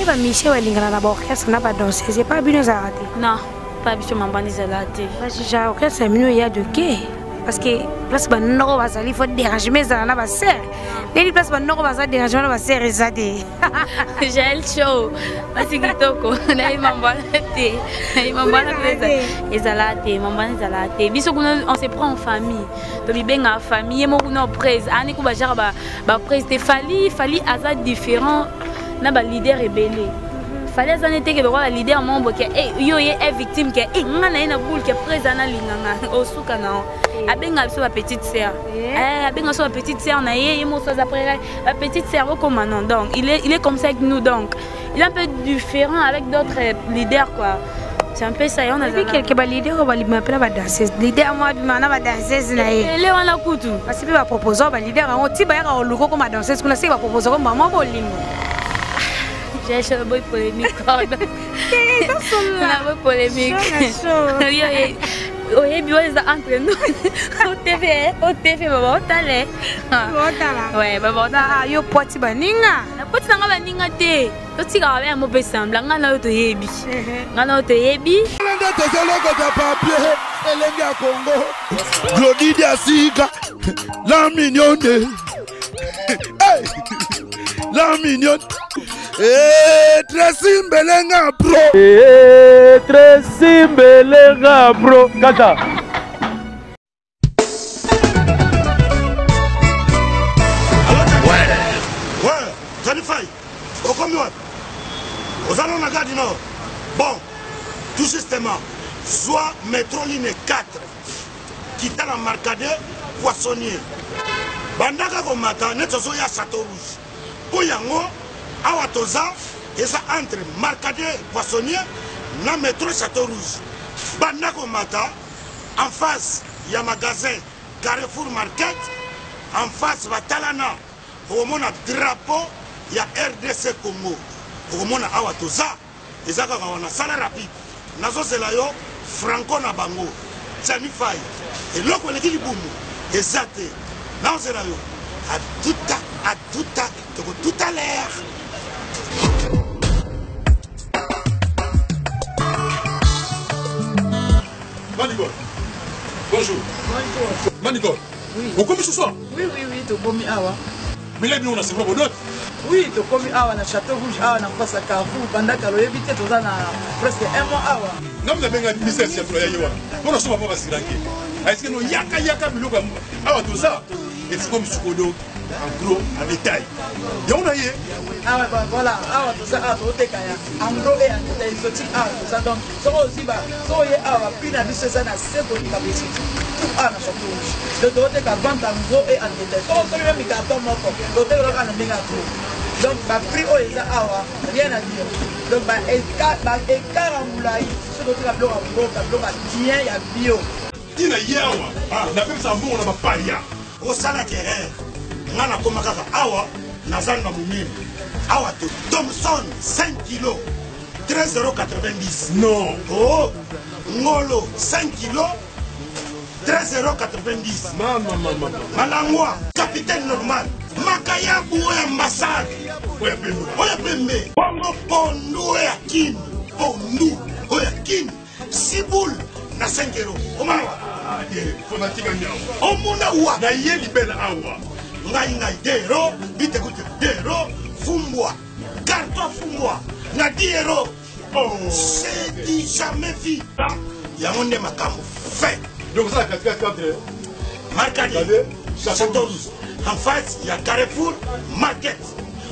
Ebele bamisie balingana na baorchestre na badanseuse, epa bino ezalaka te? Non, pa biso mambanda ezalaka te. Bajija orchestre ya bino ya de ke, parce que place banoko bazali, faut dérangement ezala na basere. Ndeni place banoko baza, dérangement na basere eza te. Jael Show, basi kitoko, nayebi mambo wana te, nayebi mambo wana mpenza ezala te, mambo wana ezala te. Biso kuna on se prend en famille, tomibengaka famille. Ye moko kuna prise ani ku bajaka baprise te. Fali, Fali aza différent na baleader ebele. Fali aza nete ke lokola leader moko boye ke eh, yo ye e victime ke eh, nga na ye na boule ke prise analinganga osuka na abenga biso ba petite sœur, eh, abenga biso ba petite sœur na ye. Ye moso aza près ba petite sœur okoma non. Donc il est comme ça avec nous, donc il est un peu différent avec d'autres leaders quoi, c'est un peu ça. On a vu quelques baleader oyo balibima mpe na badanseuse. Leader mo abima na badanseuse na ye. Ele wana kutu basi mpe bapropose oyo baleader yango ti bayaka koluka okoma danseuse kuna, seke bapropose ko mama bolingo. J'ai boy polémique, pardon. Na boy polémique. Oyebi oyo eza entre nous. Otv, otv, baba otale. Otala. Ouais, baba otala. Yo pwati baninga. Na pwati nanga baninga te. Totikaka be yango mpe sembla ngai na yo toyebi. Ngai na yo toyebi. Nde tozolokota papier elenge ya Congo. Glodi Diasika, la mignonne. Hey! La mignonne. Eh, Tracy Mbelenga bro. Eh, Tracy Mbelenga bro. Kata. Ouais, ouais, Johnny Fay, okomi wapi? Oza nano na Gare du Nord? Bon, tout justement, zwa métro ligne 4, kita na Marcadet Poissonnier. Bandaka komata neti ozoya Château Rouge. Mpo yango awa toza eza entre Marcadet Poissonnier na métro Château Rouge. Banda komata en face ya magasin Carrefour Market, en face batalana, okomona drapeau ya RDC Congo. Okomona awa toza eza kaka wana. Sala rapide, nazozela yo. Franco na bango Jani Fai, eloko eleki libumu eza te. Nazozela yo atuta atuta, toko tout à l'heure. Manicole. Bonjour. Bonjour. Manicole. Oui. Okomi ce soir? Oui, tokomi awa. Mais là, on a c'est pas d'autre. Oui, tokomi awa na Château Rouge, awa na face ya Carrefour. Banda kala oyebi te, toza na presque un mois awa. Nga mna benga business ya ya yewa. Pona soma pa basiranke. Est-ce que no yaka yaka biloko ya awa toza et c'est comme sukodo en gros en détail. Yango na ye. Awa voilà, awa toza, awa toteka ya en gros et en détail exotique awa toza. Donc soki ozwi ba, soki oye awa, prix na biso eza na se koleka boutique tout awa na Château Rouge. Donc toteka vente en gros et en détail. Soki osomi meme carton moko, toteka kaka na ndenge ya gros. Donc ba prix oyo eza awa, rien à dire. Donc ba écart, ba écart ya molai. Soki toteka biloko ya mboka, biloko ya bien ya bio. Tina ye awa napekisa mbongo na bapaya. Osalaki erreur, nga nakoma kaka awa na zando ya monene awa to Thomson 5 kilo 13,90. Non. Oh, ngolo 5 kilo 13,90. Mama mama. Malangwa capitaine normal, makayabu oyo ambassade oyo pembe, oyo pembe, bongo pondu oyo ya Kin, pondu oyo ya Kin siboule na 5 euro. Omona wa fanatika nyawo. Omona wa na ye libela awa. Ngai ngai 2 euro, bitekute 2 euro, fumbwa carton fumbwa na 10 euro. Oh. C'est du jamais vu. Yango nde makambo fait. Donc ça katikati entre Marcadi Château Rouge, en face ya Carrefour Market,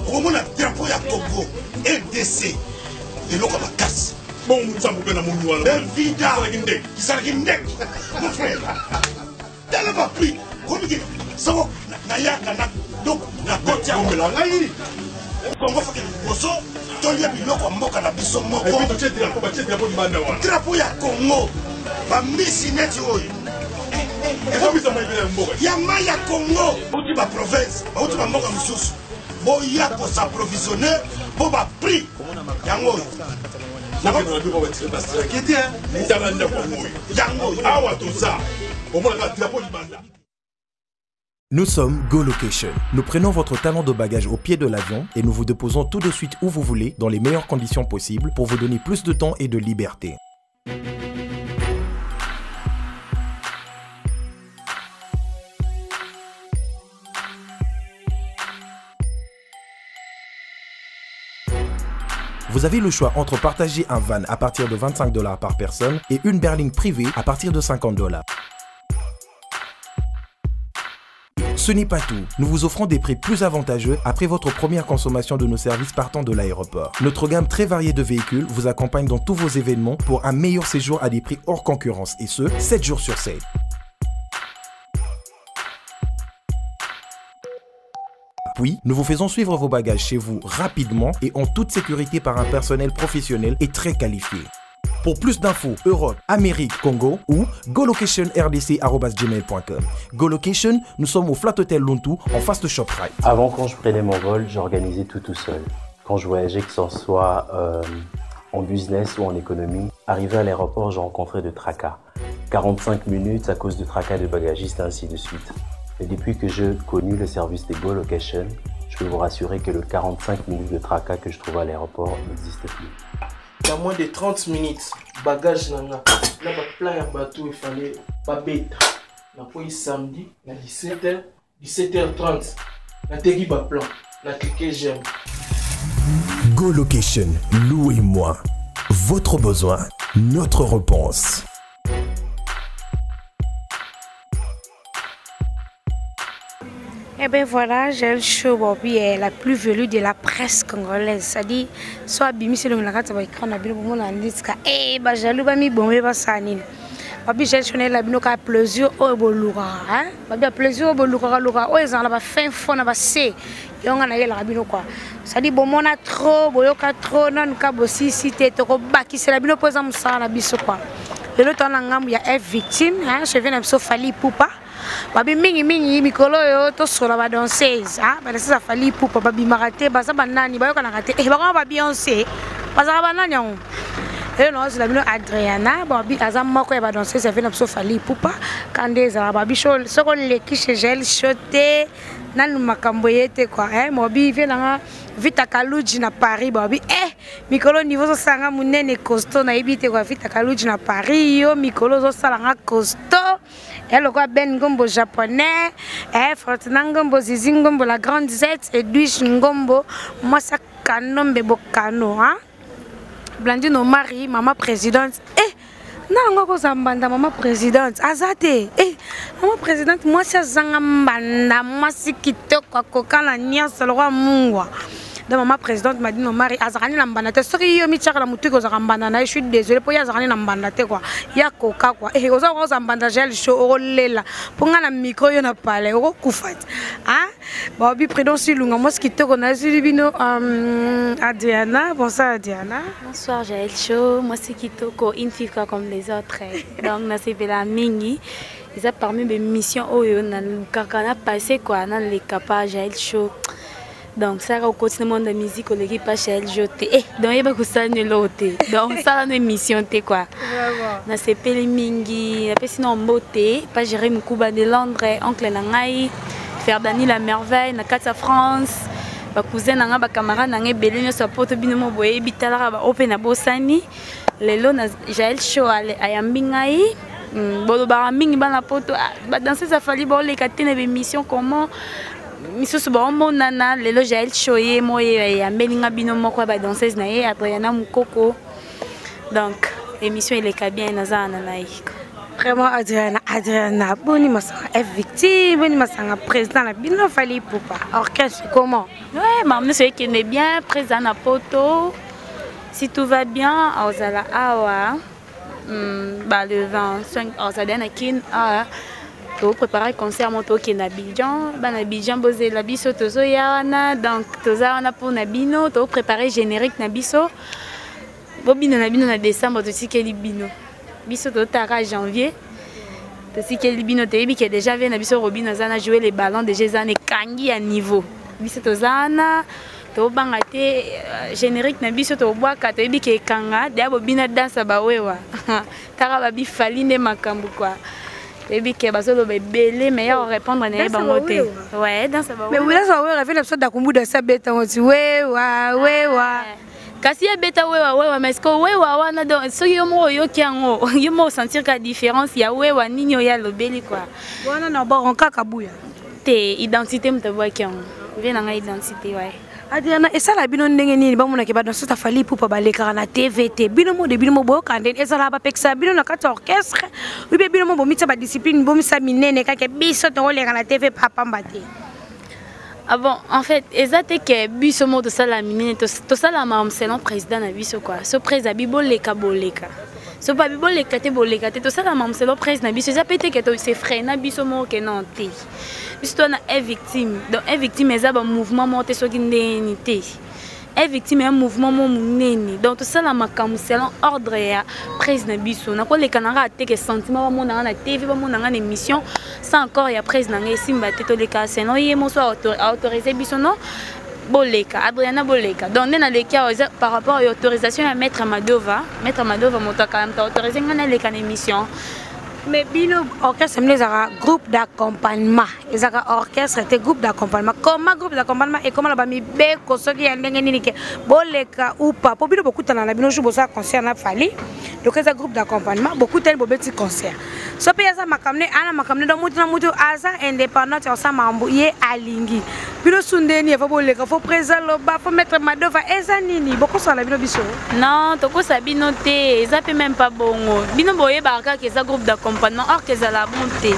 okomona drapeau ya Congo RDC, eloko ya makasi. Bongo nzambe mpe na moni wana. Bevida Ezalaki ndenge. Ezalaki ndenge, mon frère. Tala ba prix komiki soko nayaka na donc na koti awa. Bomela ngai. Congo foke liboso tolia biloko ya mboka na biso moko. Et puis totie drapeau, batie drapeau libanda wana. Drapeau ya Congo, bambisi neti oyo. Ekomisa mai ya mboka. Ya mai ya Congo. Bauti ba province, bauti ba mboka mosusu. Boya kos'approvisionner mpo ba prix yango oyo. Nakokende na biloko basiraki te. Tala ndako yango oyo. Yango oyo. Awa toza. Omonaka drapeau libanda. Nous sommes Go Location. Nous prenons votre talon de bagage au pied de l'avion et nous vous déposons tout de suite où vous voulez, dans les meilleures conditions possibles, pour vous donner plus de temps et de liberté. Vous avez le choix entre partager un van à partir de 25 dollars par personne et une berline privée à partir de 50 dollars. Ce n'est pas tout. Nous vous offrons des prix plus avantageux après votre première consommation de nos services partant de l'aéroport. Notre gamme très variée de véhicules vous accompagne dans tous vos événements pour un meilleur séjour à des prix hors concurrence et ce, 7 jours sur 7. Puis, nous vous faisons suivre vos bagages chez vous rapidement et en toute sécurité par un personnel professionnel et très qualifié. Pour plus d'infos, Europe, Amérique, Congo ou golocationrdc.gmail.com. Golocation, nous sommes au Flat Hotel Luntu, en face de ShopRite. Avant, quand je prenais mon vol, j'organisais tout tout seul. Quand je voyageais, que ce soit euh, en business ou en économie, arrivé à l'aéroport, je rencontrais de tracas. 45 minutes à cause de tracas de bagagistes, ainsi de suite. Et depuis que je connu le service des Go Location, je peux vous rassurer que le 45 minutes de tracas que je trouvais à l'aéroport n'existe plus. Na moins de 30 minutes bagage na nga na baplan ya bato efale babeta nakwei samedi na 17h 17h30 nateki baplan na clique j'aime. Go Location, louez-moi. Votre besoin, notre réponse. Eh bien voilà, j'ai le show Bobby est la plus velue de la presse congolaise. C'est-à-dire, soit abimi c'est le kati ba écran na bino bomona ndika eh ba jaloux ba mi bombe ba sanini. Babi j'ai show la bino ka plaisir oyo bolukaka hein. Babi plaisir oyo bolukaka luka oyo ezala ba fin fond na ba C. Yonga na yela bino quoi. C'est-à-dire bomona trop, boyoka trop nanu ka bosisi te toko bakisela bino poza musala na biso quoi. Lelo tona ngambu ya F victime hein, cheveux na biso Fally Ipupa. Babi mingi mingi mikolo oyo tosola ba danseuse ah ba danseuse ya Fally Ipupa babimaka te baza banani bayokanaka te eh bakoma ba Beyoncé bazalaka banani yango lelo naozela bino Adriana babi aza moko ya ba danseuse ya vie na biso Fally Ipupa kande ezalaka babi soki oleki chez Jael Show te nanu makambo eye te quoi eh mobi vie nanga Vita Kaluji na Paris babi eh mikolo niveau ozosala nga monene costaud nayebi te quoi Vita Kaluji na Paris yo mikolo ozosala nga costaud ya lokola Ben Ngombo japonais eh, Fortuna Ngombo Zizi Ngombo la grande Z Edwige Ngombo mwasi kanombe bokano hein? Blandine Omari mama présidente eh, na yango akozala mbanda mama présidente aza te eh, mama présidente mwasi azanga mbanda mwasi kitoko akoka na nyonso lokola mungwa donc mama présidente Madine Omari azalaka nde na mbanda te soki yo mitiaka na motu kozalaka mbanda na ye je suis désolé mpo ye azalaka nde na mbanda te kua ya koka kua eh, oza koza mbanda gel show okolela mpo ngai na micro yo na palais okokufa te ah baobi prudence ilunga mwasi kitoko nazwili bino Adriana. Bonsoir Adriana. Bonsoir Jael Show, mwasi kitoko, une fille comme les autres. Donc nasepela mingi eza parmi bemission oyo nalukaka na passé quoi naleka pa Jael Show. Donc saka okoti na monde ya musique oleki pa Jael Show te eh, donc yeba kosala no eloko te donc osala no émission te quoi. Nasepeli mingi, napesi na mbote pa Jérémy Mkuba de Londres, oncle na ngai Ferdani la merveille na kati ya France, bacousin na ngai bacamarade na ngai ebele nyonso ya poto bino mo boyebi talaka baoyo mpe nabosani. Lelo na Jael Show ayambi ngai. Bolobaka mingi bana poto badanseuse afali baoleka te na bémission comment misusu baomonana. Lelo Jael Show ye mo ye ayambeli nga bino moko ya badanseuse na ye Adriana Mukoko. Donc émission eleka bien, naza wana na ye. Vraiment Adriana, Adriana, boni masanga F victime, boni masanga président na bino Fally Ipupa. Orchestre comment? Ouais, maman nyonso ekende bien, président na poto. Si tout va bien, ozala awa ba le 25 ozala na kin awa topréparé concert mo tokende Abidjan, bana Abidjan bozela biso tozoya wana. Donc toza wana mpona bino, topréparé générique na biso bobino na bino na décembre totikeli bino biso totaka janvier totikeli bino toyebi ke déjà vie na biso Robino aza na jouer les ballons déjà eza na ekangi ya niveau biso toza wana tobanga te générique na biso tobwaka toyebi ke ekanga deya bobina danse bawewa taka babi Fally nde makambo quoi. Toyebi ke bazoloba ebele mais ya korépondre na ye bango te. Ouais, danse ba Mais danse ba wewa vena biso dakumbuda sa beta ngoti wewa wewa. Kasi ye beta wewa wewa mais ce que wewa wana donc soki yo moko oyoki yango yo moko osentir ka différence ya wewa nini oyo alobeli quoi. Wana na baron kaka buya. Te identité moto abwaki yango. Vie na ngai identité ouais. Adriana esala bino ndenge nini bamonaki ba danseuse ya Fally Ipupa balekaka na TV te bino mo de bino mo boyoka ndenge ezala bapekisa bino na kati ya orchestre ou bien bino mo bomitia ba discipline bomisa minene kaka biso tokoleka na TV papamba te. Ah bon, en fait, eza te ke biso mo tosala minene tosala makambo selon président na biso quoi. So président bi boleka boleka. So pa bi boleka te boleka te tosala makambo selon président na biso eza pe te ke to se freina biso moko ke non te. Biso to na est victime. Donc est victime eza ba mouvement moko te soki ndeni te. Est victime ya mouvement mo munene. Donc tosala makambo selon ordre ya prise na biso. Nakoleka na nga te ke sentiment bamona nga na TV, bamona nga na émission sans encore ya prise na nga esimba te toleka selon ye moso autorisé biso non boleka Adriana boleka. Donc nde naleki awa eza par rapport ya autorisation ya maître Madova. Maître Madova moto akala moto autorisé nga naleka na émission. Mais bino orchestre mine ezalaka groupe d'accompagnement ezalaka orchestre te groupe d'accompagnement comment groupe d'accompagnement ekoma na bamibeko soki ya ndenge nini ke boleka ou pas po bino bokutana na bino jour bosala concert na Fally donc eza groupe d'accompagnement bokutani bobeti concert so mpe aza makambo ne ana makambo ne donc mutu na mutu aza indépendante ya kosala makambo ye alingi bino su ndeni fo boleka fo président loba fo maître Madova eza nini bokosala na bino biso non tokosa bino te eza mpe même pas bongo bino boyebaka kaka eza groupe d'accompagnement or que ezala bon te.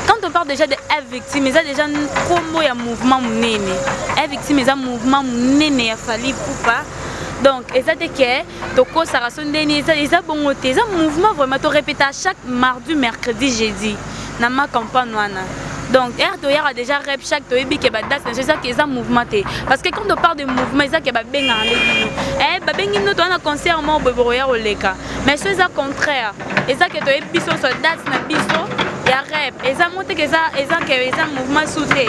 Quand on parle déjà de F victime eza déjà nkombo ya mouvement monene. F victime eza mouvement monene ya Fally Ipupa. Donc eza te ke tokosaka so ndeni eza bongo te eza mouvement vraiment torépéta chaque mardi mercredi jeudi na ma campagne wana. Donc R toyaka déjà rep chaque toyebi ke ba date na eza ke eza mouvement te parce que quand on parle de mouvement eza ke babengaka nde bino eh babengi bino toza na concert moko boye bokoya koleka mais so eza contraire eza ke toyebi biso so date na biso ya rep eza mo te ke eza eza ke eza mouvement sous te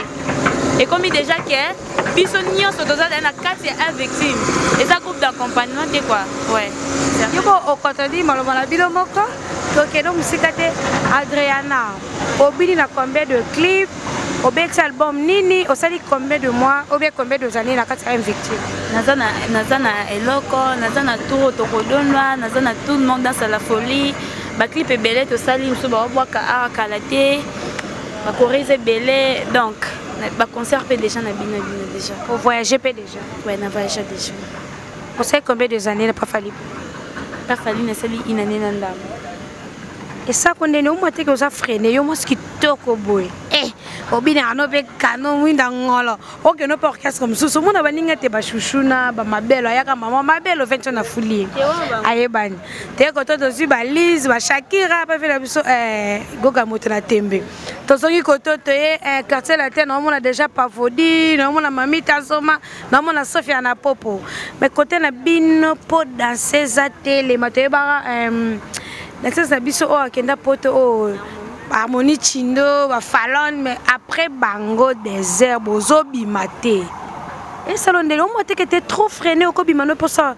ekomi déjà ke biso nyonso toza na kati ya un victime eza groupe d'accompagnement te quoi ouais. Yo bo okontredire maloba na bino moko tokende mosika te Adriana obini na combien de clips obeti album nini osali combien de mois ou bien combien de années na kati ya victime? Naza na, naza na eloko naza na tour tokodonwa naza na tout le monde danse à la folie baclip ebele tosali mosusu baobwaka awa kala te bakorise ebele donc baconcert mpe déjà na bino bino déjà. Ovoyage mpe déjà? Ouais, na voyage déjà. Osali combien de années na Fally? Pa Fally nasali une année na ndambo. Esako ndeni omwa teke oza freine yo mwasi kitoko boye eh obinaka no mpe kano mwinda ngolo okende mpe orchestre mosusu omona baninga te bashushu na bamabelo ayaka mama mabelo ventio na fuli ye ayebani te koto tozwi balise bashakira bafe na biso goga moto na tembe tozongi koto toye quartier latin naomona déjà pavodi naomona mamita azoma naomona sofia na popo mais kote na bino mpo danse eza telema toyebaka danseuse na biso oyo akenda poto oyo harmonie chindo bafalone mais après bango désert bozobima te esalo ndenge omwa teke te trop freiné okobima no mposa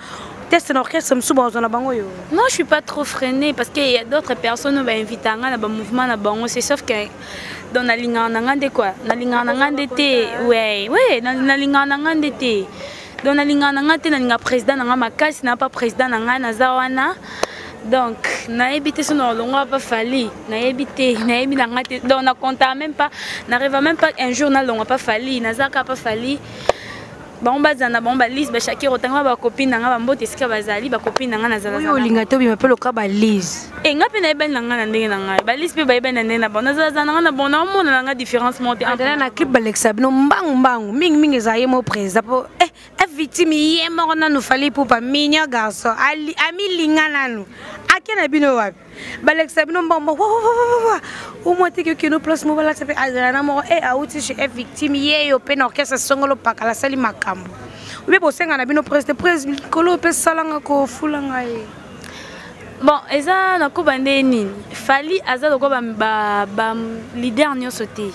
test na orchestre mosusu bazwa na bango yo. Non, je suis pas trop freinée parce qu'il y a d'autres personnes oyo bainvita nga na bamouvement na bango c'est sauf que donc nalingaka na nga nde quoi nalingaka na nga nde te ouais ouais nalingaka na nga nde te donc nalingaka na nga te nalinga président na nga makasi na pa président na nga naza wana donc nayebi te so na olongwa pa Fally nayebi te nayebi na nga te donc na compta même pas n'arriva même pas un jour nalongwa pa Fally nazaka pa Fally bango bazala na bango balise bashakir otanga bacopine na nga bambote esika bazali bacopine na nga nazala oyo olinga te obima mpe loka balise e nga mpe nayebani na nga na ndenge na ngai balise mpe bayebani na ndenge na bango nazalazala na nga na bango naomona na nga différence moko te adana na clip balekisa bino mbangu mbangu mingimingi ezala ye mo président mpo eh victime ye moko nanu Fally Ipupa mignon garçon amilinga nanu ake na bino wapi balekisa bino mbongo omwa teke okende place moko balakisa mpe Adriana moko e auti chez e victime ye yo mpe na orchestre songolo pakala asali makambo obe bosenga na bino président président likolo mpe salanga kofula ngai. Bon eza nakoba nde nini Fally aza lokola ba leader nyonso te.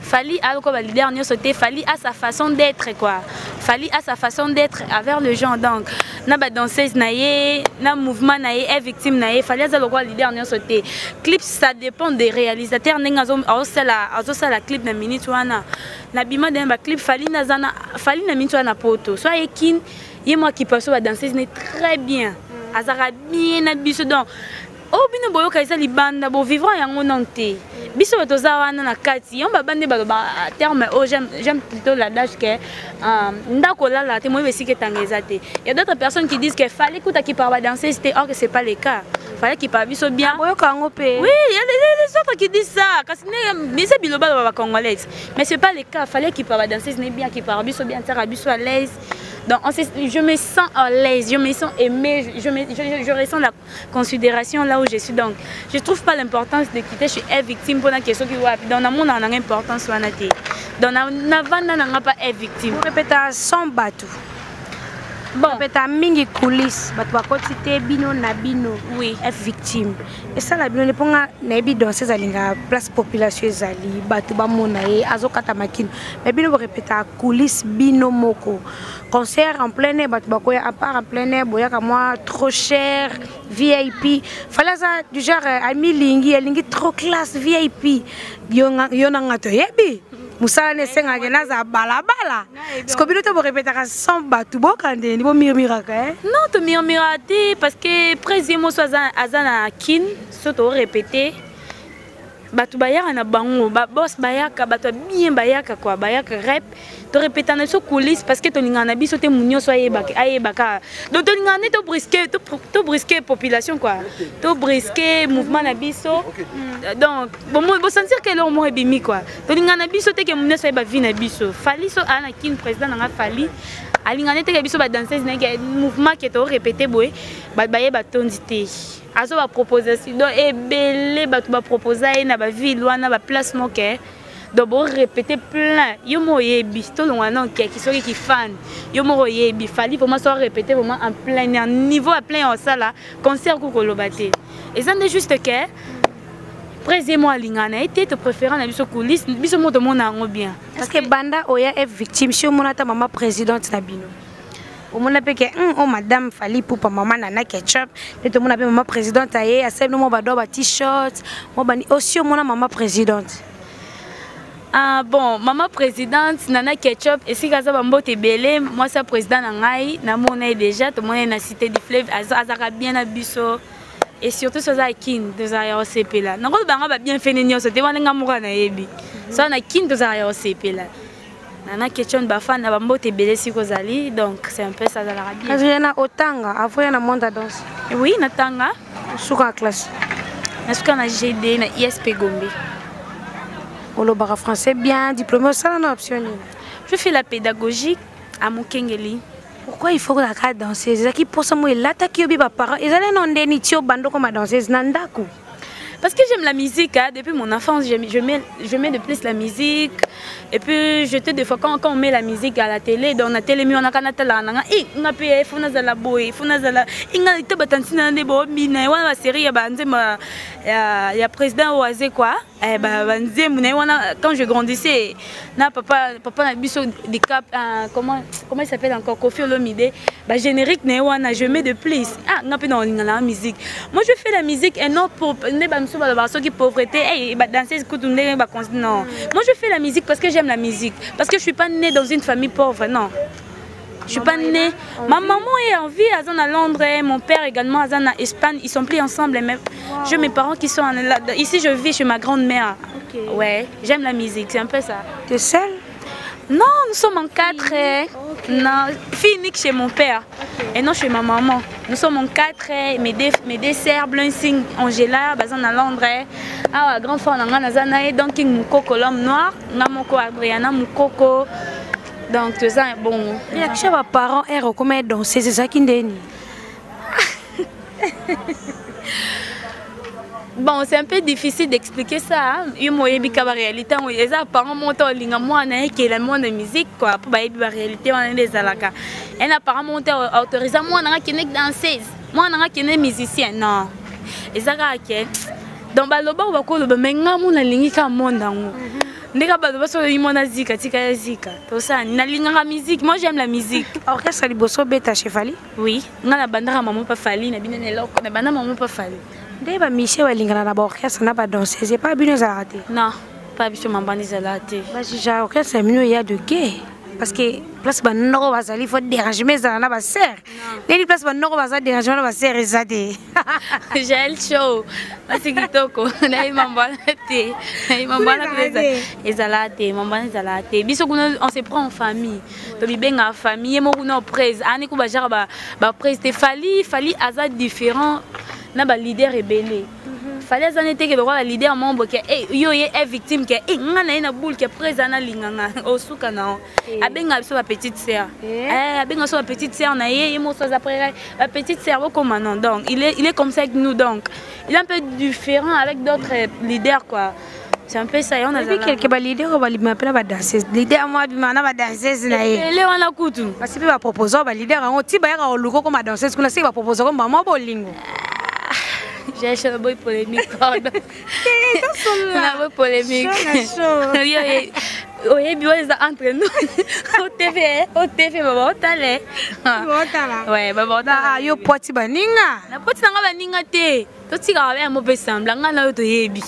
Fally aloko ba leader nyonso te. Fally a sa façon d'être quoi. Fally a sa façon d'être envers les gens. Donc na ba danseuse na ye, na mouvement na ye, est victime na ye. Fally aza lokola leader nyonso te. Clip, ça dépend des réalisateurs ndenge azo azosala azosala clip na minute wana. Na bima de ba clip Fally na zana Fally na minute wana poto. Soit ye kin ye moi qui passe ba danseuse ne très bien. Azaka bien na biso. Donc oyo bino boyoka eza libanda, bovivre yango nano te. Biso bato toza wana na kati yango, babande baloba terme oyo, j'aime plutôt l'adage que ndako olala te, moyebi esika etanga eza te. Y a d'autres personnes qui disent que Fally kuta kipaka badanseuse te, or que c'est pas le cas. Fally kipaka biso bien. Boyoka yango mpe. Oui, il y a les autres qui disent ça, kasi nde eza biloba loba bacongolais, mais c'est pas le cas. Fally kipaka badanseuse ne bien, kipaka biso bien, tiaka biso à l'aise. Donc on je me sens à l'aise, je me sens aimée, je ressens la considération là où je suis. Donc je trouve pas l'importance de quitter chez F Victime pour la question qui wapi. Donc na mon importance wana te. Donc na vanda na pas F Victime. Répéta sans bateau. Bon. Répéta mingi coulisse, bato bakoti te, bino na bino. Oui. F Victime. Esala bino ne ponga nayebi danseuse alingaka place population ezali, bato bamona ye azokata makino. Mais bino borépéta coulisse bino moko. Concert en plein air, bato bakoya à part en plein air, boyaka moi trop cher, VIP. Fally aza du genre amilingi, alingi trop classe VIP. Yo na nga toyebi. Mosala ne esengaka naza balabala. Siko bino te borépétaka sans bato, bokandeni bomurmuraka, eh? Non, tomurmuraka te, parce que président moso aza na Kine. So torépété, bato bayaka na bango, babos bayaka, bato ya bien bayaka quoi, bayaka rep. Torépéta na biso coulisse parce que tolingaka na biso te mu nyonso ayebaka ayebaka. Donc tolingaka nde tobrusque population quoi, tobrusque mouvement na biso. Donc bosentir ke eloko moko ebimi quoi. Tolingaka na biso te ke mu nyonso ayeba vie na biso. Fally so aa na Kine, président nanga Fally alingaka nde teke biso badanseuse na ye, mouvement ke torépété boye, bato bayeba tondi te. Azo bapropose donc ebele, bato baproposa ye na baville wana, baplace moke. Donc borépété plein, yo moko oyebi. Tolongwa na okeki soki kifane, yo moko oyebi. Fally vraiment so répété vraiment en plein air, niveau ya plein ya osala concert, ku koloba te. Eza nde juste ke président mo alingaka na ye te, topréférant na biso coulisse, biso mo tomona yango bien. Parce que banda oya F Victime, si omona ata mama présidente na bino, omona mpe ke o madame Fally Ipupa, mama Nana Ketchup nde tomona mpe mama présidente aye asali bino mwa bado ba t-shirt mwa bani aussi. Omona mama présidente? Ah, bon, mama présidente Nana Ketchup esika aza, bambote ebele. Mwasi ya président na ngai, namona ye déjà, tomona ye na Cité du Fleuve. Azalaka bien na biso et surtout so aza ya Kine, tozalaka ya kosepela. Nakoloba nga babienfait nyonso te wana, nga moko nayebi. So na Kine tozalaka ya kosepela. Nana Ketchup, bafan na bambote ebele esika ozali. Donc c'est un peu ça, azalaka bien. Adriana, otanga avant ya na monde ya danse? Oui, natanga. Suka ya classe? Nasuka na GD na ISP Gombe. Olobaka français bien, diplômé, osala na option nini? Je fais la pédagogie à Mokengeli. Pourquoi il faut kozalaka danseuse? Ezalaki mposa mo elataki yo bi baparent ezali na ndeni ti obanda okoma danseuse na ndako? Parce que j'aime la musique, hein. Depuis mon enfance, je mets de plus la musique. Et puis, j'étais des fois, quand on met la musique à la télé, dans la télé, on a qu'à la nanga, eh, nga pe, faut nazala boy, faut nazala, inga te batantina nde bo mina, wana ba série ya ba nzembo ya président Oazé quoi. Eh ba ba nzembo na wana, quand je grandissais, na papa na biso des cap, comment il s'appelle encore, Koffi Olomide, ba générique na wana, je mets de plus. Ah, nga pe na la musique. Moi je fais la musique et non pour ne ba mso ba soki pauvreté, eh ba danser kutu ndenge ba non. Moi je fais la musique parce que j'aime la musique, parce que je suis pas née dans une famille pauvre, non. Je suis pas née. Ma maman est en vie, aza à Londres, mon père également, aza en Espagne. Ils sont plus ensemble. Mais j'ai mes parents qui sont là. Ici, je vis chez ma grand-mère. Ouais, j'aime la musique, c'est un peu ça. Tu es seule? Non, nous sommes en quatre. Non, fille unique chez mon père et non chez ma maman. Nous sommes en quatre. Mes deux sœurs, Blessing, Angela, baza à Londres. Ah, grand frère, naza na ye, donc King Mukoko, l'homme noir. Nga moko Adriana Mukoko. Donc, tout ça, bon. Réaction ya baparent ere okoma danseuse ezalaki ndeni? Bon, c'est un peu difficile d'expliquer ça, hein. Yo moyebi ka ba réalité yango eza parent moko olinga mwana ekela mwana musique quoi, mpo bayebi ba réalité wana nde ezalaka. Ena parent moko te autorisa mwana nga kende danseuse, mwana nga kende musicien, non. Eza kaka ke donc baloba oyo bakoloba, mais nga mo nalingi kaka monde yango. Ndeka bato basoki mwana zika, tika ya zika. Tosala nalingaka musique, moi j'aime la musique. Orchestre liboso beta chez Fally? Oui, nga na bandaka maman pa Fally na bino na eloko, na banda maman pa Fally. Nde ba Michel balingana na ba orchestre na ba danseuse, pas bino ezalaka te. Non, pas biso mambani ezalaka te. Ba juge orchestre ya bino ya de gay. Parce que place ba noko bazali faut dérangement ezala na ba sœur. Nini place ba noko baza dérangement na ba sœur eza te. Jael Show, basi kitoko, nayebi mambo wana te, nayebi mambo wana mpenza ezala te, mambo wana ezala te. Biso kuna on se prend en famille, tobibengaka famille, ye moko kuna prese, ani ku bajaka ba ba prese te. Fally, Fally aza différent na ba leader ebele. Fally aza nete ke lokola leader moko boye ke eh, yo ye est victime ke eh, nga na ye na boule ke prese ana linga nga osuka na yo. Abenga biso ba petite sœur. Eh, abenga biso ba petite sœur na ye, ye moko aza près la petite sœur okoma non. Donc il est comme ça avec nous, donc il est un peu différent avec d'autres leaders quoi. C'est un peu ça, on a quelque ba leader ba libima pe na ba danseuse. Leader moi bima na ba danseuse na ye. Ele wana kutu. Parce que ba proposer ba leader yango ti ba yaka koluka ko ma danseuse kuna si ba proposer ko maman bolingo. J'ai un boy polémique, pardon. Na boy polémique. Oyebi oyo eza entre nous. OTV, OTV baba otale. Otala. Ouais, baba otala. Yo poti baninga. Na poti nanga baninga te. Totikaka be yango mpe sembla ngai na yo toyebi.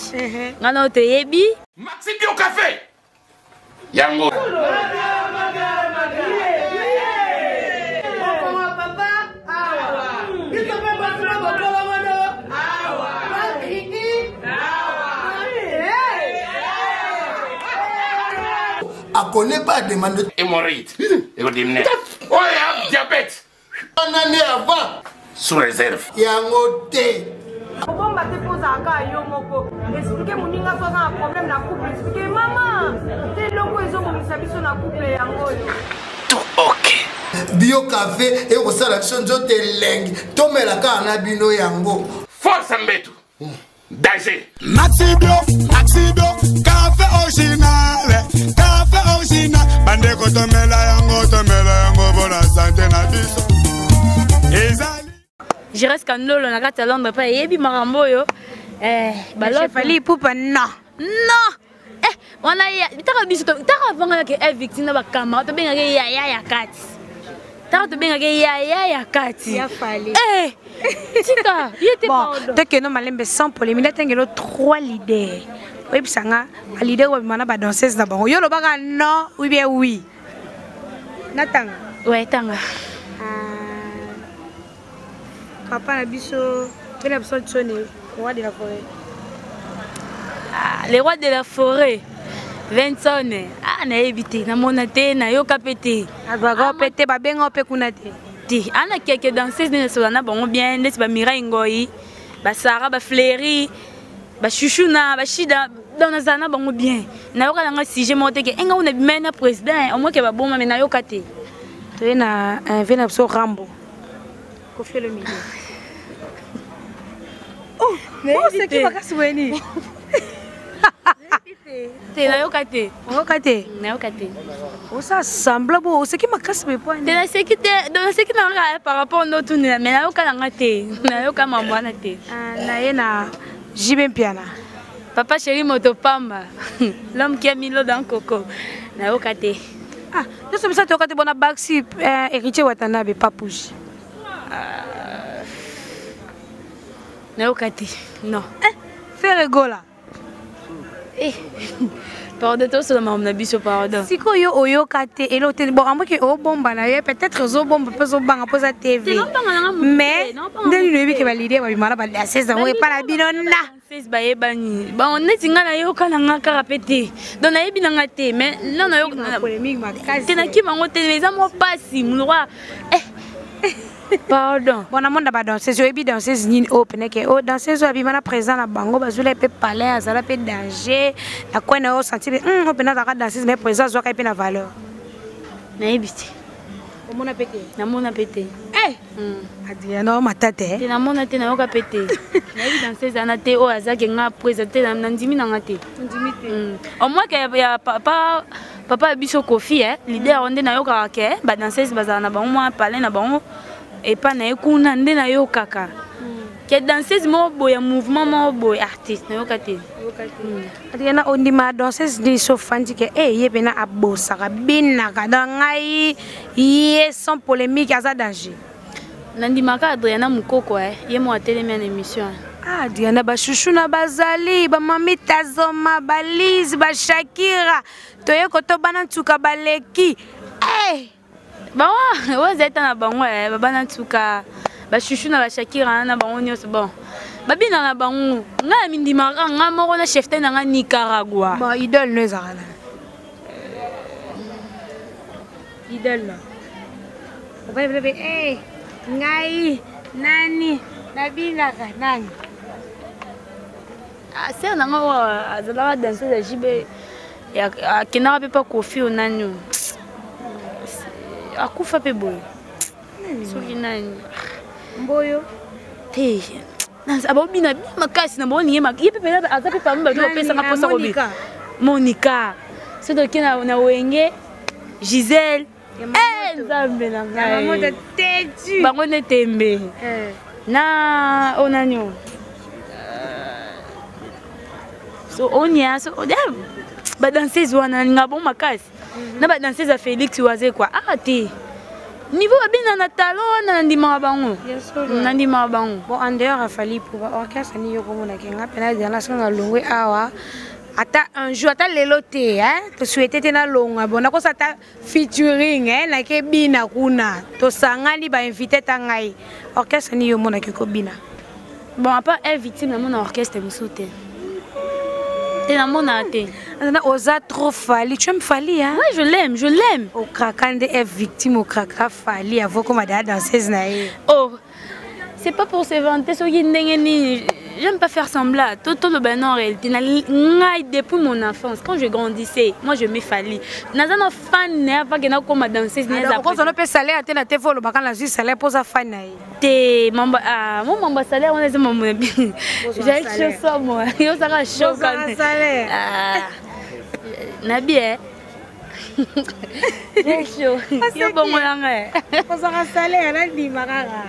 Ngai na yo toyebi. Maxi Bio Café. Yango. Akone pas demande. Hémorroïde. Égodimne. Oh, diabète. Une année avant. Sous réserve. Yango te. Obomba te mpo ozalaka yo moko. Explique moninga so aza na problème na couple. Explique mama. Te eloko ezobongisa biso na couple yango oyo. Tout ok. Bio café ekosala biso nzoto elengi. Tomela kaka na bino yango. Force mbetu. Danger. Maxi Bio, Maxi Bio, café original, café original. Bandeko tomela yango, tomela yango bona santé na biso. Ezali. Je reste kandolo na kati ya Londres pa yebi makambo oyo. Eh, balo Fally Ipupa non. Non. Eh, wana ya taka biso to taka vanga ke eh victime na ba camarade to benga ke ya ya ya kati. Taka to benga ke ya ya ya kati. Ya Fally. Eh. Tika, yete bon, tokeno malembe sans polémique, natengelo 3 leaders. Oyebisanga ba leader oyo babima na ba danseuse na bango. Yo lobaka non ou bien oui. Natanga. Ouais, tanga. Papa na biso, pe na biso Tchone, roi de la forêt. Ah, le roi de la forêt. Vincent, ah na évité, na mona te, na yoka pete. Azwaka pete, ba benga pe kuna te. Te, ana quelques danseuses ne sola na bango bien, ndeti ba Mireille Ngoyi, ba Sarah, ba Fleury, ba Chuchuna, ba Shida, donc nazala na bango bien. Na yoka nanga sujet moko te ke enga una bima na président, au moins ke ba boma mais na yoka te. Toye na un na biso Rambo. Koffi Olomide. Oh, oh, c'est qui makasi weni? Te nayoka te. Oyoka te? Nayoka te. Osa sembla bo, oseki makasi boye po nini? Te naseki te, donc naseki na nga par rapport ndo tunela, mais nayoka na nga te. Nayoka mambo wana te. Na ye na JB Mpiana. Papa chéri moto pamba. L'homme qui a mis l'eau dans le coco. Nayoka te. Ah, nyonso biso toyoka te bona baxi héritier Watanabe Papouche. Nayoka te. Non. Eh, Ferre Gola. Eh. Pardon, tosola makambo na biso, pardon. Sikoyo oyoka te eloko te. Bon, amoki obomba na ye, peut-être ozobomba mpe ozobanga mpo oza TV. Te, naobanga na nga motu te, Mais, naobanga nde nini motu oyebi te. ke ba leader babima na ba danseuse yango epa na bino na. Danseuse bayebani. Bon, neti nga nayoka na nga kaka pe te. Donc nayebi na nga te, mais non nayoka Nakima polémique makasi. Te nakima yango te, mais eza mwa pasi, monoko ya, eh. Pardon. Bon, na monde ba danseuse, oyebi danseuse nini oyo pene ke, oh, danseuse oyo abima na présent na bango, bazwela ye pe palais, azala pe danger, na coin na yo sentir, oyo pene azalaka danseuse, mais présent azwaka ye pe na valeur. Nayebi te. Omona pe te? Namona pe te. Eh! Adriano matata, eh? Te namona te, nayoka pe te. Nayebi danseuse ana te oyo azalaki nga présent te, na ndimi na nga te. Ndimi te. Au moins ke ya papa, papa ya biso Koffi, eh, leader oyo nde nayokaka ke ba danseuse bazala na bango mwa palais na bango epa na ye kuna nde nayokaka. Ke danseuse moko boye ya mouvement moko boye artiste nayoka te. Adriana ondima danseuse nini so ofandi ke e ye mpena abosaka binaka na ngai ye sans polémique aza danger. Nandimaka Adriana Mukoko eh, ye moko atelemi na émission. Ah, Adriana bashushu na bazali bamami tazoma balise bashakira toye kotobana ntuka baleki eh! Bango oyo ezali ta na bango eh, babana ntuka bashushu na bashakira na bango nyonso bon babina na bango ngai na mindimaka ngai moko na chefte na ngai Nicaragua. Bon, idole no ezalaka na idole no obali eh, ngai nani nabinaka nani? Ah, sœur na ngai oyo azalaka danseuse ya JB akendaka mpe pa Koffi oyo nani oyo akufa mpe boye soki nani mboyo te abobina bien makasi na bango ninge ye mpe mpenza aza mpe parmi bato bapesaka mposa kobina Monica soki toke na wenge Gisèle Eh, nzambe na ngai bango nde tembe eh. Na oyo nani oyo so onia so badanseuse wana nalinga bango makasi mhm. Na badanseuse ya Félix Wazekwa ah te niveau babina na talo wana nandimaka bango nandimaka bango. Bon, en dehors afali po baorchestre nini yo komonaki nga mpena Diana soki nalongwe awa ata un jour ata lelo te tosouhaite te nalongwa bon nakosa ata featuring nake bina kuna tosangani bainvite ta ngai orchestre nini yo omonaki kobina? Bon, à part un victime namona orchestre mosusu te te namona te. Oza trop Fally, tu aimes Fally, hein? Oui, je l'aime, je l'aime. Okraka nde e victime okraka Fally avo koma deya danseuse na ye. Oh, c'est pas pour se vanter soki ndenge nini, j'aime pas faire semblant. Toto loba non, en réalité na ngai depuis mon enfance quand je grandissais, moi je me Fally naza na fan na ye avant ke nakoma danseuse. Okozala mpe salaire te na te fo olobaka nazwi salaire mpo oza fan na ye. Te mambo ah mo mambo salaire wana eza mambo na bino. Jael show mo yo saka show kan salaire ah na bien Jael show yo bongo yanga ozaka salaire nandima kaka.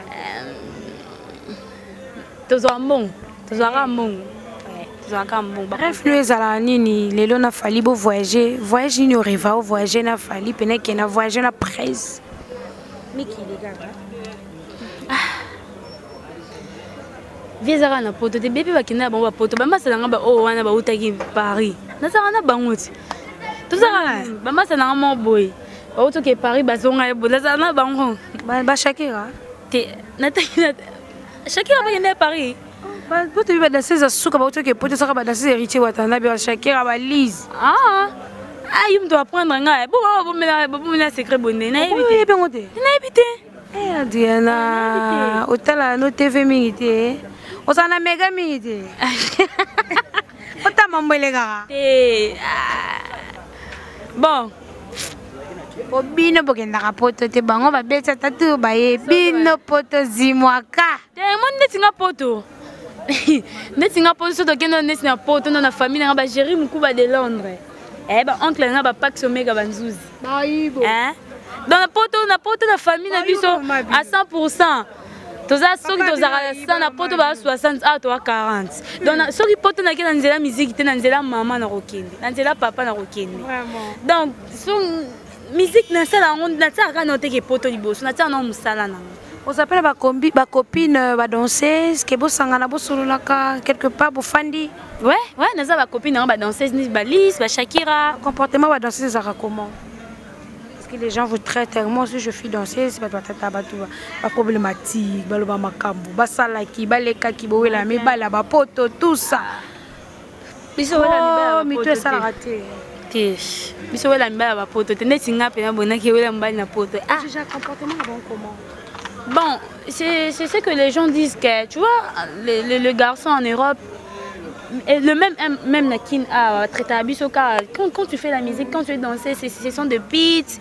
Tozwa mbongo, tozwaka mbongo, tozwaka mbongo. Bref no ezalaka nini lelo na Fally bo voyage voyage nini oreva o voyage na Fally pene ke na voyage na presse mikili kaka? Vie ezaka na poto te be mpe bakenda na bango bapoto bamasa nanga baoyo wana bautaki Paris nazalaka na bango ti tozalaka bamasa nanga moko boye bauti oke Paris bazonga ye boye nazala na bango. Bashakira te nataki Shakira bakenda ya Paris. Po toyebi badanseuse ya suka bauti oke poto ezaka badanseuse Héritier Watanabe bashakira balise. Ah ah, yo moto apprendre ngai bo bomela secret bonde nayebi te yango te nayebi te. Eh, Adriana otala no TV mingi te ozala na mega mingi te otama mambo elekaka te bon. Po bino bokendaka poto te bango babeti ata tu baye bino poto zimwaka te moni neti nga poto neti nga poto so tokende neti na poto na na famille nanga bagéri mokuba de Londres eh baoncle nanga bapax omega banzuzi bayibo eh donc na poto na famille na biso à 100 toza soki tozalaka 100 na poto baa 60 awa toa 40 donc soki poto nake na nzela miziki te na nzela mama na kokende na nzela papa na kokende donc so musique nasala yango natiaka kaka na oteke poto liboso natiaka nao mosala nango. Oza mpe na bacopine badanseuse ke bosangana bosololaka quelque part bofandi? Ouais ouais, naza bacopine nango badanseuse neti balise bashakira. Comportement badanseuse ezalaka comment? Parce que les gens vous traitent, moi aussi je suis danseuse, bato batata bato baproblématique baloba makambo basalaki balekaki bowela mibala bapoto tout ça. Biso wela mibala mito esalaka te. Te biso wela mibala bapoto te neti nga mpena bonaki wela mobali na poto. Ah comportement na bango comment? Bon, c'est ce que les gens disent que tu vois le garçon en Europe et le même même na kin ah traité à biso quand, quand tu fais la musique, quand tu es danser, ce sont des pits,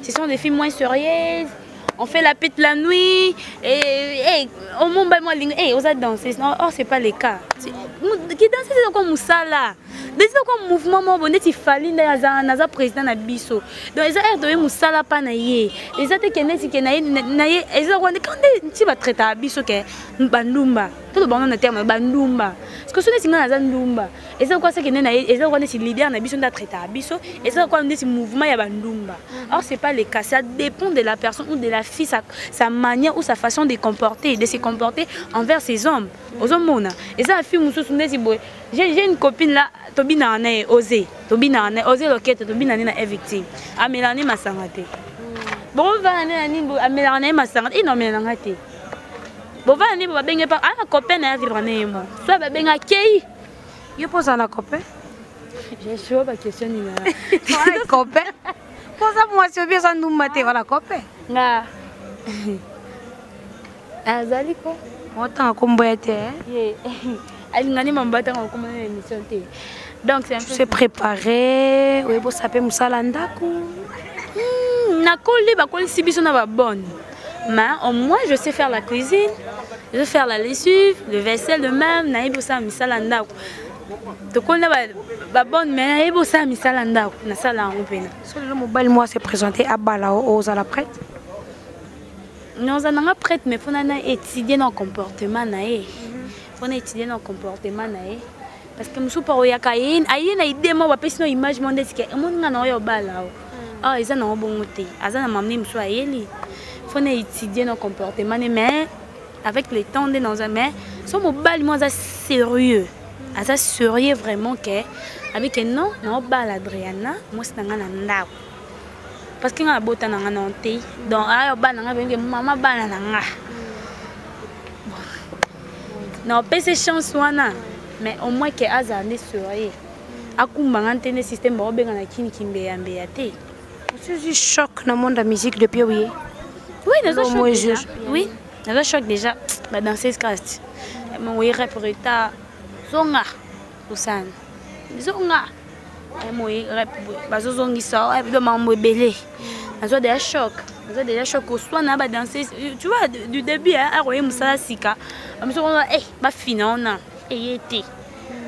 ce sont des filles moins sérieuses, on fait la pite la nuit et au monde moi et osa danser. Non, or c'est pas le cas qui danser c'est comme musala. Eza kwa mouvement moko boye neti Fally nde aza naza président na biso. Donc eza aire toye mosala pa na ye. Eza te ke neti ke na ye na ye eza kwa nde nde ti ba traitaka biso ke bandumba. To bango na terme bandumba. Parce que so neti nga naza ndumba. Eza kwa seke nde na ye eza kwa neti leader na biso nde atraitaka biso. Eza kwa neti mouvement ya bandumba. Or c'est pas le cas, ça dépend de la personne ou de la fille sa, sa manière ou sa façon de comporter, de se comporter envers ses hommes. Ozomona. Eza fille mosusu neti boye j'ai une copine là tobinaka na ye ose tobinaka na ye ose loketo tobina nde na e victime amelaka ne masanga te bokovanda nde na nini amelaka na ye masanga te ino amela na nga te bovanda nde babenge pa ana copain na ye avivre na ye mo so babenga akei yo mpo ozala na copain je ba question nini copain mpo oza mwasi obi oza ndumba te wana copain nga azali ko otanga kombo ya te eh? alingani mambo atanga kombo na émission te donc c'est un peu se préparer oyebosa mpe mosala ndako hmm, nakoli bakolisi biso na babonne mais au moins je sais faire la cuisine je sais faire la lessive le vaisselle de même nayebi osala misala ndako tokoli na babonne mais nayebi osala misala ndako nasala yango mpena so lelo mobali moko ase présente abala ozala prête Naza nanga prête mais fona na étudier na comportement na ye. Fona étudier na comportement na ye. Parce que musu pa oyaka ye aye na idée mo bapesi no image mo ndeti ke emoni nga na oyo bala o. Ah eza na bongo te. Aza na mamne musu ayeli. Fona étudier na comportement ne mais avec le temps nde naza mais so mobali mo aza sérieux. Aza sérieux vraiment ke avec non na obala Adriana mwasi na nga na ndako. Parce que nga nabota na nga na te donc ayo bana nga benge mama bana na nga na opesi chance wana mais au moins ke azala nde sérieux akumba nga nte nde système baobenga na kini kimbeyambeya te. Osuzi choc na monde ya musique depuis oye? Oui, naza choc déjà. Oui, naza choc déjà. Ba danseuse cast. Mon rep retard. Zonga. Osana. Zonga. Moi rep bazozongisa do mambo ebele. Nazwa déjà choc. Nazwa déjà choc oswana ba danseuse. Tu vois du début hein, aroye musala sika. Amiso kona eh ba fina ona. Eye te.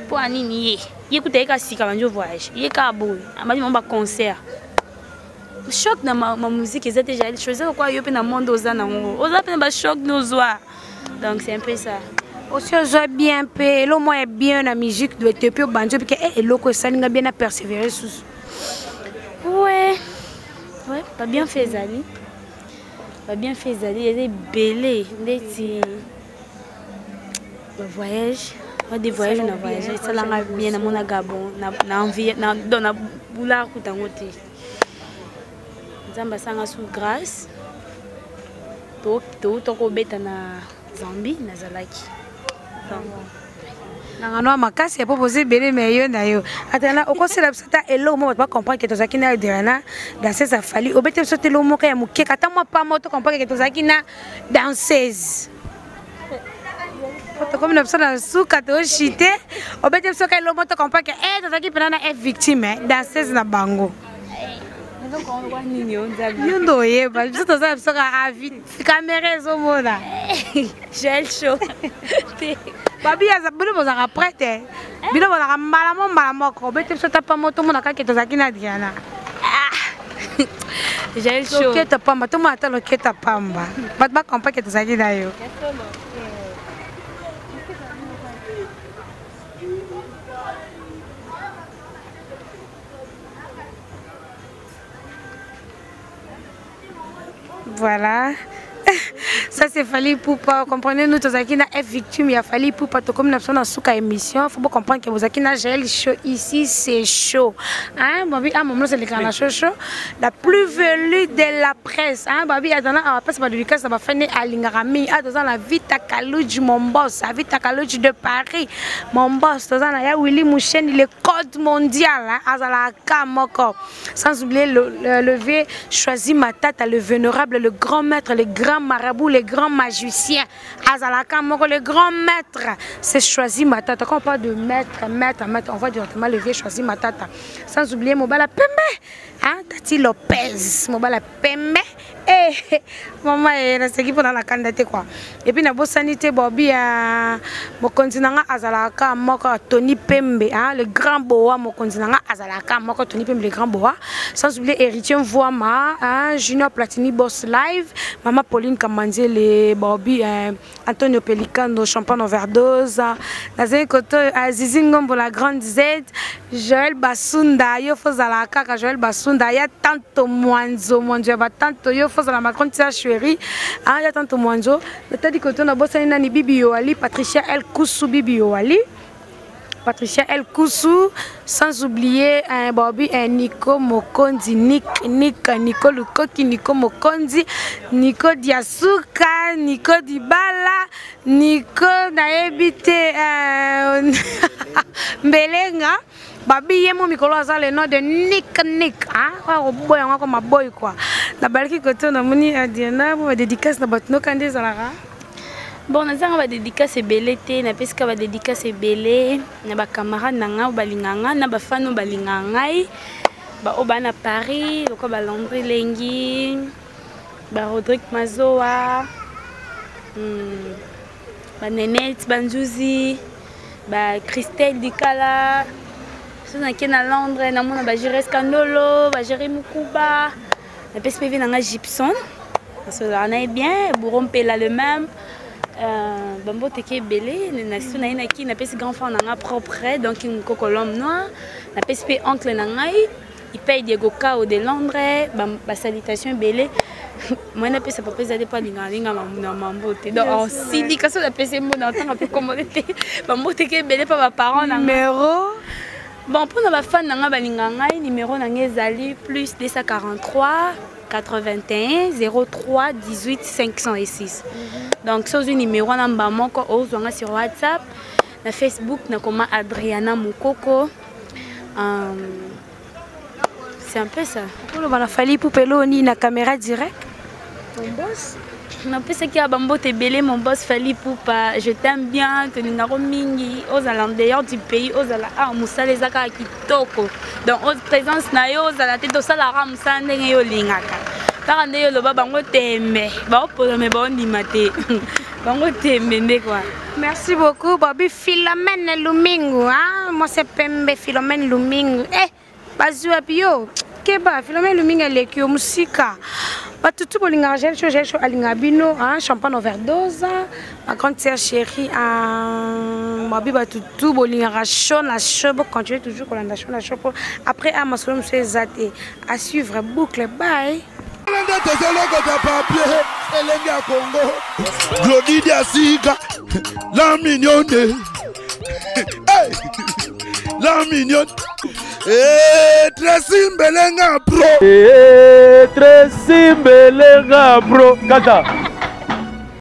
Po anini ye. Ye kuta ye ka sika banjo voyage. Ye ka boye. Amadi ba concert. Choc na ma, ma musique eza te jael chose quoi yo pe na monde oza nango. Oza pe na ba choc nozwa. Donc c'est un peu ça. Aussi ozwa bien mpe elo mwa ya bien na musique de depuis obandi obike e eloko esali nga bien na persévérer susu. Ouais. Ouais, pas bien fait ezali. Pas bien fait ezali eza ebele ndeti ba voyage ba des voyages na voyage esalanga bien namona Gabon na na envie na donc na boulard kuta yango te. Nzambe asanga sous grâce. To to tokobeta na Zambie nazalaki. Nanga noa makasi ya popo ebele me yo na yo atana okosela biso ata eloko moko bato bacomprendre ke tozalaki na Adriana danseuse ya Fally obete biso te eloko moko ya moke ata mwa pamba to comprendre ke tozalaki na danseuse tokomi na biso na suka toshite obete biso ka eloko moko to comprendre ke eh, tozalaki mpena na f victime danseuse na bango yo nde oyeba biso toza na biso ka avi kamera ezomona Jael show babi bino bozalaka prete bino bozalaka mbala mo mbala moko obete biso tapa mo tomona kaka tozalaki na Adriana. Jael show loketo pamba tomona ata loketo pamba bato bakompa ke tozalaki na yo. Voilà. Ça c'est Fally Ipupa. Comprenez-nous, tozalaki na F victime ya Fally Ipupa. Tokomi na biso na suka émission. Faut comprendre que bozalaki na Jael show ici, c'est chaud. Hein, babi ah maman c'est le chaud chaud. La plus velue de la presse. Hein, babi azana a passe ba dédicace ba fane alingaka mingi. Ah toza na Vita Kaluji mon boss, Vita Kaluji de Paris. Mon boss toza na ya Willy Moucheni le code mondial hein, azala ka moko. Sans oublier le vieux Choisi Matata, le vénérable, le grand maître, le grand marabout, le grand magicien. Azalaka moko, le grand maître, c'est Choisi Matata. Quand on parle de maître, maître, maître, on voit directement le vieux Choisi Matata. Sans oublier Mobala Pembe, hein, Tati Lopez, Mobala Pembe, Eh, mama eh, naseki mpona na kanda te quoi. Et puis nabosani te Bobby ya mokonzi na nga azalaka moko Tony Pembe, hein, le grand boa mokonzi na nga azalaka moko Tony Pembe le grand boa. Sans oublier Héritier Mvoama, hein, Junior Platini Boss Live, Mama Pauline Kamanzele, Bobby hein, Antonio Pelicano, Champagne Overdose, nazali koto Azizi Ngombo la grande Z, Joël Basunda, yo fozala kaka Joël Basunda, ya tanto mwanzo, mwanzo ya batanto, yo fozala ma grande sœur chérie, ah, ya tanto mwanzo, natali koto na bosani nani Bibi Yoali, Patricia El Kusu Bibi Yoali. Patricia El Kusu, sans oublier un Bobby, un Nico Mokonzi, Nick, Nick, Nico Lukoki, Nico Mokonzi, Nico Diasuka, Nico Dibala, Nico Naebite, euh, Mbelenga. babi ye mo mikolo aza le nom de nick nick oboya yango akoma boy kua nabalaki kote namoni adiana po badédicace na bato noka nde ezalaka. Bon, nazanga badédicace ebele te, napesika badédicace ebele na bacamarade na ngai oyo balingaka ngai, na bafani oyo balingaka ngai, baoyo baa na Paris lokola balandri Lengi, barodrigue Mazoa, banenete banzuzi, bachristelle Dikala. So nake na Londres, namona bagires Kandolo, bagere Mukuba. Napesi mpe vie na ngai Gibson, nasololaka na ye bien, bouro mpela le même. Bamboteki ebele naso na ye naki. Napesi grand frère na ngai propre, donc Nkoko l'homme noir. Napesi mpe oncle na ngai Ipay Diego Kao de Londres basalutation ebele. Moi napesa papa eza te mpo alingaka ndenge na mambo te, donc osilika so napesi mbo na otanga mpe kombo te. Bamboteki ebele mpa baparent na numéro. Bon, mpona bafan na ngai balingaka ngai, numéro na ngai ezali plus 243 81 03 18 506. Donc so ozwi numéro wana mba moko, ozwa nga sur WhatsApp, na Facebook nakoma Adriana Mokoko. C'est un peu ça. Oloba na Fally Ipupa eloni na caméra direct, mon boss. Napesaki ya bambote ebele, mon boss Fally Ipupa, je t'aime bien, tolingako mingi. Ozala en dehors du pays, ozala awa, mosala eza kaka kitoko. Donc présence na yo, ozala te, tosalaka mosala ndenge yo olingaka, kaka nde yo oloba. Bango tembe baopola me baondima te, bango tembe nde kua. Merci beaucoup, Bobby Philomène Lumingu, hein? Moi c'est Pembe Philomène Lumingu. Eh, bazwi wapi yo? Keba, Philomène Lumingu aleki yo mosika. Bato tu bolingaka Gel Show, Gel Show alingaka bino, hein? Champagne overdose, ma grande sœur chérie, hein? Babi bato tu bolingaka show na show, bocontinue toujours kolanda show na show po après a masolo mosusu eza te. À suivre boucle, bye. Nde tozolokota papier elenge ya Kongo Glodi Diasika la mignonne, hey! La mignonne. Hey, Tracy Mbelenga pro. Hey, Tracy Mbelenga pro kata.